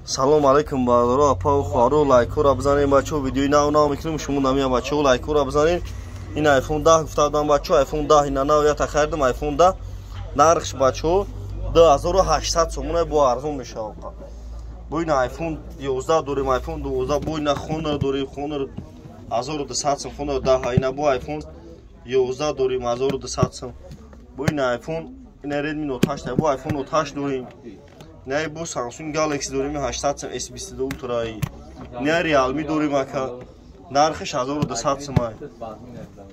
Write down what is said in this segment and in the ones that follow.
Салом алейкум, бародаро, апау, хоҳаро. Лайкҳоро бизанед, бачаҳо. Видеои нав нав мекунем, шумо намия, бачаҳо, лайкҳоро бизанед. Ин iPhone 10 гуфта будам, бачаҳо, iPhone 10 ина нав ята харидам. iPhone 10 нархш, бачаҳо, 2800 сомона, бо арзон мешавад. Бо ина iPhone 11 дорем, iPhone 12, бо ина Honor дорем, Honor 1200 сом, Honor 10. Ина бо iPhone 11 дорем, 1200 сом. Бо ина iPhone, ина Redmi Note 8, бо iPhone Note 8 дорем. Не, бо Samsung Galaxy дорем, 800 сом, S22 Ultra. Не, Realme дорем, ака, нархиш 1200 сом.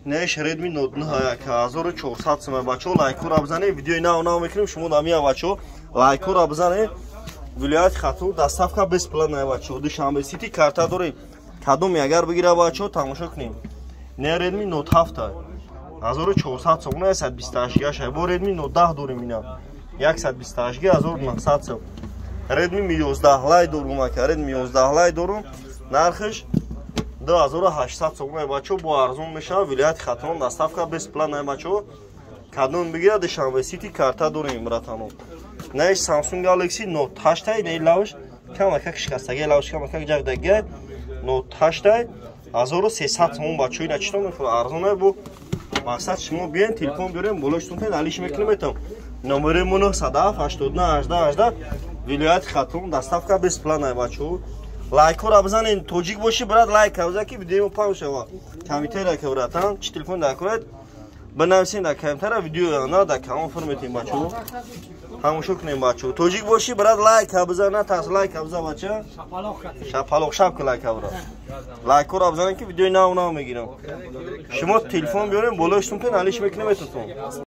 Не, Redmi Note 9, ака, 1400 сом. Бачаҳо, лайкҳоро бизанед, видеои нав нав мекунем, шумо намия, бачаҳо, лайкҳоро бизанед. Вилояти Хатлон доставка бесплатная, бачаҳо. Душанбе Сити карта дорем, кадоме агар бигира, бачаҳо, тамошо кунем. Не, Redmi Note 7 1400 сомона, 128 гаша. Бо Redmi Note 10 дорем, ина 128 га, 1900 сом. Redmi Mi 11 Lite дорум, ака, Redmi 11 Lite дорум, нархиш 2800 сомона, бачаҳо, бо арзон мешавад. Вилояти Хатлон доставка бесплатная, бачаҳо, кадом бигира, Душанбе Сити карта дорем, братано. Не, Samsung Galaxy Note 8, не, лавш камакак шикастаги, лавш камакак ҷағдага, Note 8 1300 сомон, бачаҳо. Ина читон мефурӯ, арзон бо мақсад. Шумо биёен, телефон биёрем, болоштон тен алиш мекунем, метам. Номери мо 907 89 18 18, вилояти Хатлон доставка бесплатная, бачаҳо. Лайкҳоро бизанед. Тоҷик бошӣ, брат, лайк бизан, ки видеои мо паҳн шавад. Комментария ка, братан, чӣ телефон дар бинависен дар комментария, видео на дар канал фурметем, бачаҳо, тамошо кунем, бачаҳо. Тоҷик бошӣ, брат, лайк бизан, натарс, лайк бизан, бача, шапалоқ шаб ки лайк, брат, лайкҳоро бизанед, ки видеои нав нав мегирам. Шумо телефон биёрем, болоштон тен алиш мекунем, метатон.